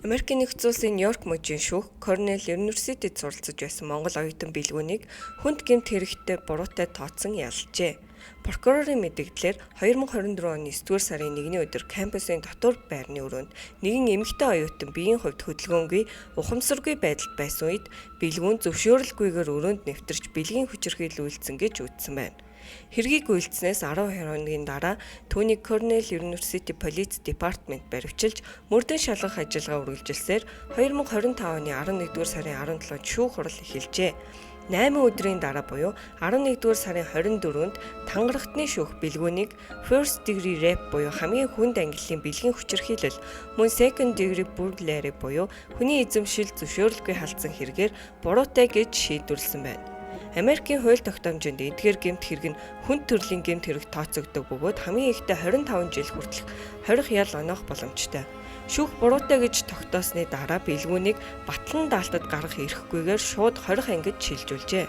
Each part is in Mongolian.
Америкийн нэгдсэн улсын Нью-Йорк мужийн шүүх Корнелл University-д суралцаж байсан Монгол оюутан Билгүүнийг хүнд гэмт хэрэгтээ буруутай тооцсон ялжээ. Прокурорын мэдэгдлээр 2024 оны 9-р сарын 1-ний өдөр кампусын дотор байрны өрөөнд нэгэн эмэгтэй оюутан биеийн хувьд хөдөлгөөнгүй, ухамсаргүй байдалд байсан үед Билгүүн зөвшөөрөлгүйгээр өрөөнд нэвтэрч бэлгийн хүчирхийлэл үйлдсэн гэж үзсэн байна. Хэргийг үйлдсэнээс 12 хоногийн дараа түүнийг Cornell University Police Department баривчилж мөрдөн шалгах ажиллагаа үргэлжилсээр 2025 оны 11-р сарын 17-нд шүүх хурал эхэлжээ. 8 өдрийн дараа буюу 11-р сарын 24-нд тангарагтны шүүх Билгүүнийг first degree rape буюу хамгийн хүнд ангиллын бэлгийн хүчирхийлэл, мөн second degree burglary буюу хүний эзэмшил зөвшөөрөлгүй халдсан хэрэгээр буруутай гэж шийдвэрлэсэн байна. Америкийн хууль тогтоомжинд эдгээр гэмт хэрэг нь хүнд төрлийн гэмт хэрэг тооцогддог бөгөөд хамгийн ихдээ 25 жил хүртэлх хорих ял оноох боломжтой. Шүүх буруутай гэж тогтоосны дараа Билгүүнийг батлан даалтад гаргах эрхгүйгээр шууд хорих ангид шилжүүлжээ.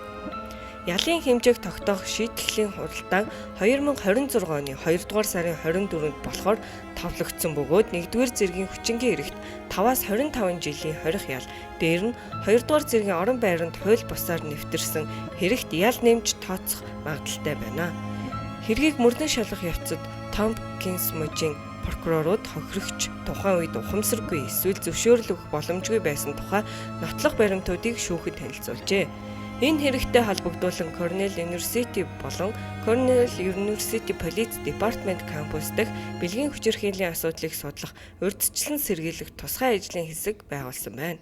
Ялын хэмжээг тогтоох шийтгэлийн хуралдаан 2026 оны 2 дугаар сарын 24-нд болохоор товлогдсон бөгөөд 1-р зэргийн хүчингийн эрэгт 5-аас 25 жилийн хорих ял, дээр нь 2 дугаар зэргийн орон байранд хууль бусаар нэвтэрсэн хэрэгт ял нэмж тооцох магадлалтай байна. Хэргийг мөрдөн шалгах явцад Томпкинс мужийн прокурорууд хохирогч тухайн үед ухамсаргүй эсвэл зөвшөөрөл өгөх боломжгүй байсан тухай нотлох баримтуудыг шүүхэд танилцуулжээ. Энэ хэрэгтэй холбогдуулан Cornell University болон Cornell University Police Department кампус дахь бэлгийн хүчирхийллийн асуудлыг судлах урьдчилан сэргийлэх тусгай ажлын хэсэг байгуулсан байна.